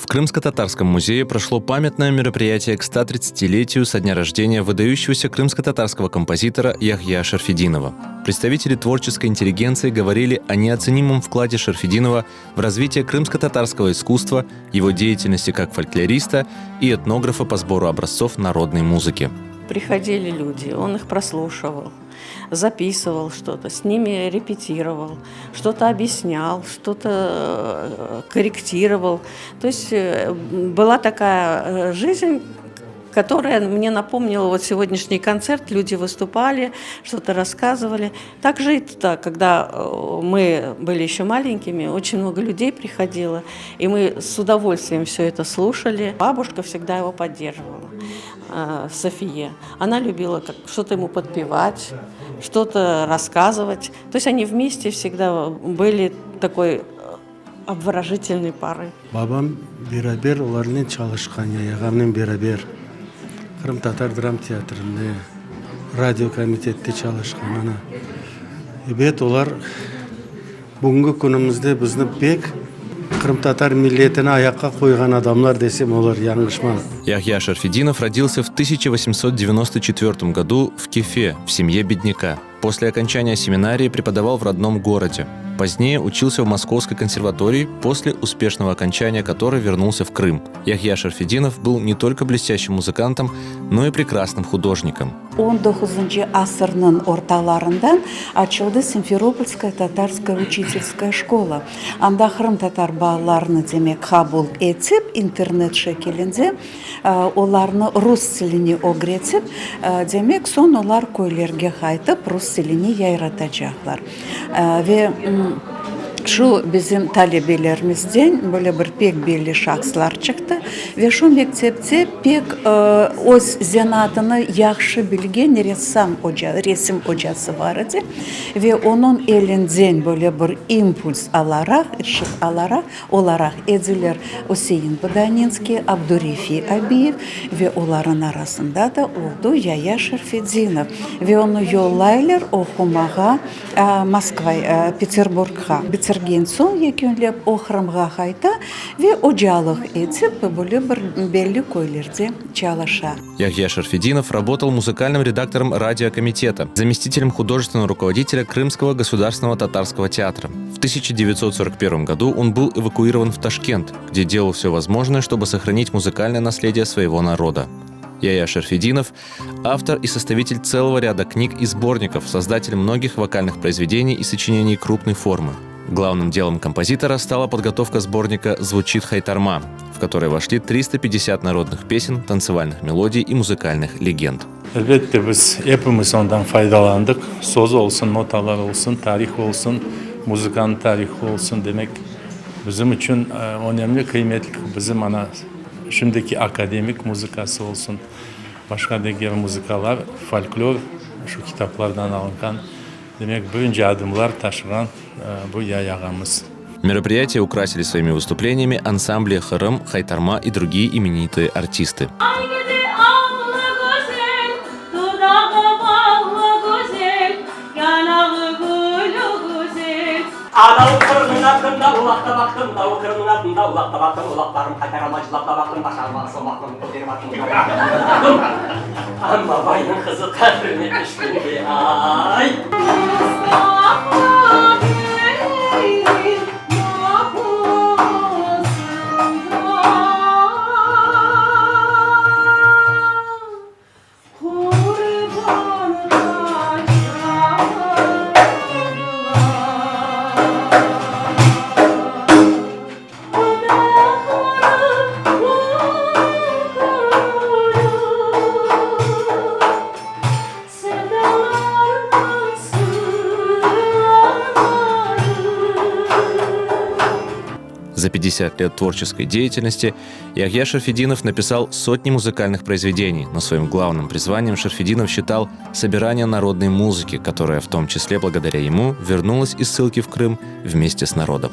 В Крымско-Татарском музее прошло памятное мероприятие к 130-летию со дня рождения выдающегося крымско-татарского композитора Яхья Шерфединова. Представители творческой интеллигенции говорили о неоценимом вкладе Шерфединова в развитие крымско-татарского искусства, его деятельности как фольклориста и этнографа по сбору образцов народной музыки. Приходили люди, он их прослушивал записывал что-то, с ними репетировал, что-то объяснял, что-то э, корректировал. То есть э, была такая э, жизнь, которая мне напомнила вот сегодняшний концерт. Люди выступали, что-то рассказывали. Также и туда, когда мы были еще маленькими, очень много людей приходило, и мы с удовольствием все это слушали. Бабушка всегда его поддерживала, София. Она любила как, что-то ему подпевать, что-то рассказывать. То есть они вместе всегда были такой обворожительной парой. Babam beraber olarnen çalışqan, Yaya ağamnen beraber Qırımtatar dram teatrinde, radiokomitette çalışqan. Ana, ebet, olar bugünki künümizde bizni pek qırımtatar milletini ayaqqa qoyğan adamlar desem olur, yañlışmam. Yahya Шерфединов родился в 1894 году в Кефе, в семье бедняка. После окончания семинарии преподавал в родном городе. Позднее учился в Московской консерватории, после успешного окончания которой вернулся в Крым. Яхья Шерфединов был не только блестящим музыкантом, но и прекрасным художником. On doquzıncı asırnıñ ortalarından açıldı Simferopolskaya tatarskaya учительская школа. Anda qırımtatar balalarını demek qabul etip, internat şekilinde olarnı rus tiline ögretip, demek soñ olar köylerge qaytıp rus tilini yayratacaqlar. Ve şu bizim talebelerimizden böyle bir pek belli şahıslar çıqtı ve şu mektepte pek öz zenaatını yahşı bilgen ressam oca, resim ocası bar edi ve onıñ elinden böyle bir impuls alaraq, ışıq alaraq, olaraq ediler Üsein Bodaninskiy, Abdurefi Abiyev ve olarnıñ arasında da oldı Yaya Şerfedinov ve onı yollaylar oqumağa Moskva, Peterburgğa. Bitirgen soñ yekünlep o Qırımğa qayta ve ocalıq etip, böyle bir belli köylerde çalışa. Yahya Шерфединов работал музыкальным редактором радиокомитета, заместителем художественного руководителя Крымского государственного татарского театра. В 1941 году он был эвакуирован в Ташкент, где делал все возможное, чтобы сохранить музыкальное наследие своего народа. Яя Шерфединов – автор и составитель целого ряда книг и сборников, создатель многих вокальных произведений и сочинений крупной формы. Главным делом композитора стала подготовка сборника «Звучит Хайтарма», в который вошли 350 народных песен, танцевальных мелодий и музыкальных легенд. Elbette biz epimiz ondan faydalandıq. Söz olsun, notalar olsun, tarih olsun, muzıkanıñ tarihı olsun. Demek, bizim içün önemli, qıymetli bizim ana şimdiki akademik muzıkası olsun, başqa diger muzıkalar, folklor şu kitaplardan alınğan. Demek, birinci adımlar taşığan bu Yaya ağamız. Мероприятие украсили своими выступлениями ансамбли «Qırım», «Хайтарма» и другие именитые артисты. Haydi allı güzel, dudağı ballı güzel, yanağı gülü güzel. Anav Qırımnıñ artında ulaqta baqtım, Tav Qırımnıñ artında ulaqta baqtım, Ulaqlarım qaytaralmay cılapta baqtım, Başağım ağısın baqtım, köterim atım baqtım. Amma baynıñ qızı qabrine tüşkende, ay. Mustafa beyniñ qapusında qurban qaçırdılar. Dudaqları gül sevdalardan sırlanayım. За 50 лет творческой деятельности Яхья Шерфединов написал сотни музыкальных произведений, но своим главным призванием Шерфединов считал собирание народной музыки, которая в том числе благодаря ему вернулась из ссылки в Крым вместе с народом.